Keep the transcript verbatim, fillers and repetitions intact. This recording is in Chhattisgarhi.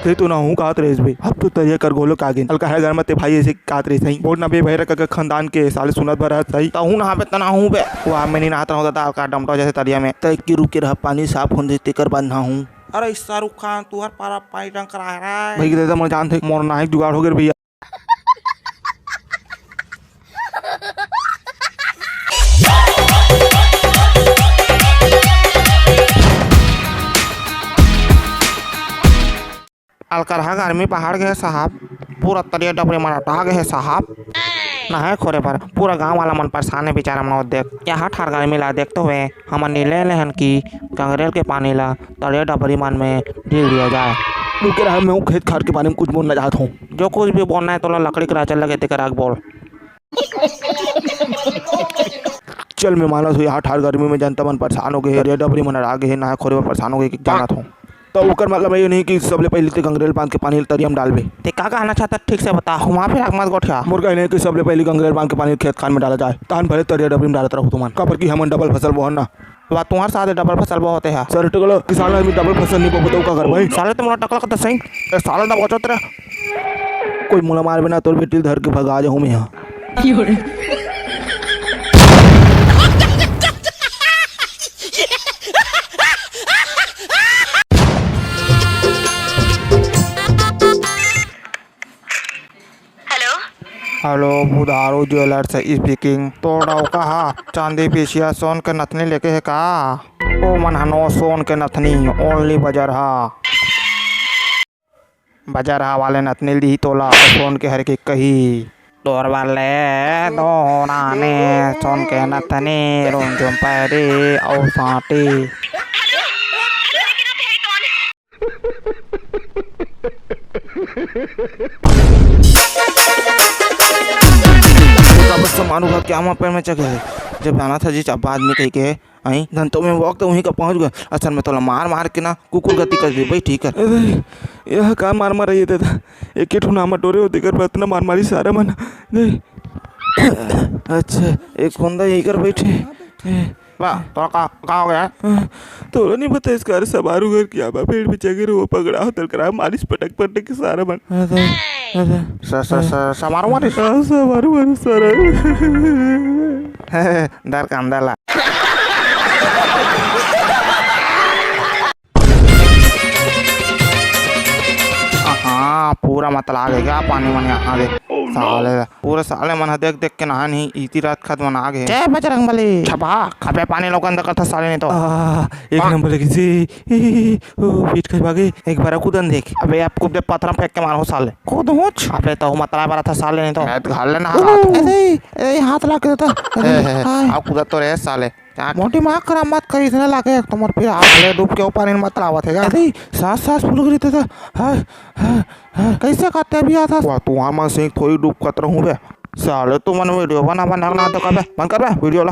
ते तो नहाहूं काहत रहिस बे, अब तो तरिया कर घलो के आगेन। अलकरहा घर म ते भाई अइसे काहत रहिस हई। बोल ना बे भैरा कका, खानदान के साले सुनत भर हस हई। तहूं नहाबे त नहाहूं बे। वाह, मैं नइ नहात रहूं ददा, अलकरहा डमटो जइसे तरिया में। तैं के रुके रह, पानी साफ होन दे, तेकर बाद नहाहूं। अरे शाहरुख खान, तुहर पारा पानी टंक रहा है। भाई के ददा, मोर जान थे, मोर नहाए के जुगाड़ हो गे रे भैया। अलकरहा गर्मी पहाड़ गे हे साहब, पूरा तरिया डबरी मन अटा गे हे साहब। नहाए खोरे बर पूरा गांव वाला मन परेशान हे बेचारा मन। देख, यहाँ ठार गर्मी ला देखते हुए हमन निर्णय लेहन कि गंगरेल के पानी ला तरिया डबरी मन में ढील दिया जाए। रुके रहा, मैं खेत खार के पानी में कुछ बोलना चाहत हूँ। जो कुछ भी बोलना है तोला लकड़ी के राचल लगे तेकर आग बोल। चल, मैं मानत हूँ, यहाँ ठार गर्मी में जनता मन परेशान हो गे हे, तरिया डबरी मन अटा गे हे, नहाए खोरे बर परेशान हो गे हे, जानत हूँ। त ओकर मतलब ये नहीं कि सबले पहिली ते गंगरेल बांध के पानी ल तरिया म डालबे। ते का कहना चाहत हस, ठीक से बता, घुमा फिरा के मत गोठिया। मोर कहना हे कि सबले पहिली गंगरेल बांध के पानी ल खेत खार में डाला जाए, तहन भले तरिया डबरी में डालत रहू तुमन, काबर कि हमन डबल फसल बोहन ना। वाह, तुम्हर साथ डबल फसल बोहत हे। सर टकला, किसान आदमी डबल फसल नहीं बोबो त का करबे? साले तुम टकला का तो सही। ए, साले ना बचत रे। कोई मोला मारबे ना, तोर बेटी ल धर के भगा जाहूं मैं यहाँ। Hello. Hello, Budharu jewellers speaking। तोर डौका हा चांदी बिछिया सोन के नथनी लेके हे का? ओ मन हा no सोन के नथनी, only बजरहा। बजरहा वाले नथनी ल दिही तोला, सोन के हरे के कही। तोर बर ले दो नाने सोन के नथनी, रुमझुम पैरी अउ सांटी। सामान उठा के आमा पैर में चघे हे। जब जाना था जी, अब आदमी कही के, आई, धन तो मैं वक्त वहीं का पहुंच गया। असल में तोला मार मार के ना कुकुर गति कर दे, बैठ, ठीक कर। अरे, यह का मार मार रही है दादा? एक ही ठो नामा टोरे होते कर, इतना मार मारी सारा मन। नहीं। अच्छा, एक बंदा यही कर बैठे। वाह, तोरा का, का हो गया? हाँ, तोला नहीं पता, इस घर समारू घर की आमा पेड़ में चघे रहो, पकड़ा हो, तलकरा, मारिस पटक पटक के सारा मन। अरे, अरे। स-, स-, स-, समारू मारिस? हाँ, समारू मारिस सारा। डर का अंदर ला। हाँ, पूरा मतला गे का पानी मन यहाँ दे। साले, पूरे साले मन ह देख देख के नहा नहीं, इतनी रात खत मन आ गे। जय बजरंग बली। छपा, खपे पानी लोगन दे करता साले नहीं तो। आ, एक नंबर लगी जी। ई, ओ, पीठ खा भागे। एक बार कूदन देख। अबे, अब कूद दे, पत्थर फेंक के मारो साले। कूद ऊंच। अबे, तो मतला बड़ा था साले नहीं तो। ए, घाल लेना हाथ। अरे, ए, हाथ ला के देता। अरे, ए, ए, हाय। अब कूदा तो रहे साले। मोटी माँ खराब मत करिस ना लागे, एक तो मोर फिर हाथ ले डूब के ऊपर इन मत लावत हे गा। अरे, सांस, सांस फूल गई था। हाय, हाय, हाय। कैसे करते अभी आता? वाह, तुहार मन से थोड़ी डूब कत रहूं बे। साले, तुमन video बना, बना, ना तो कबे, बंद कर बे, video ला।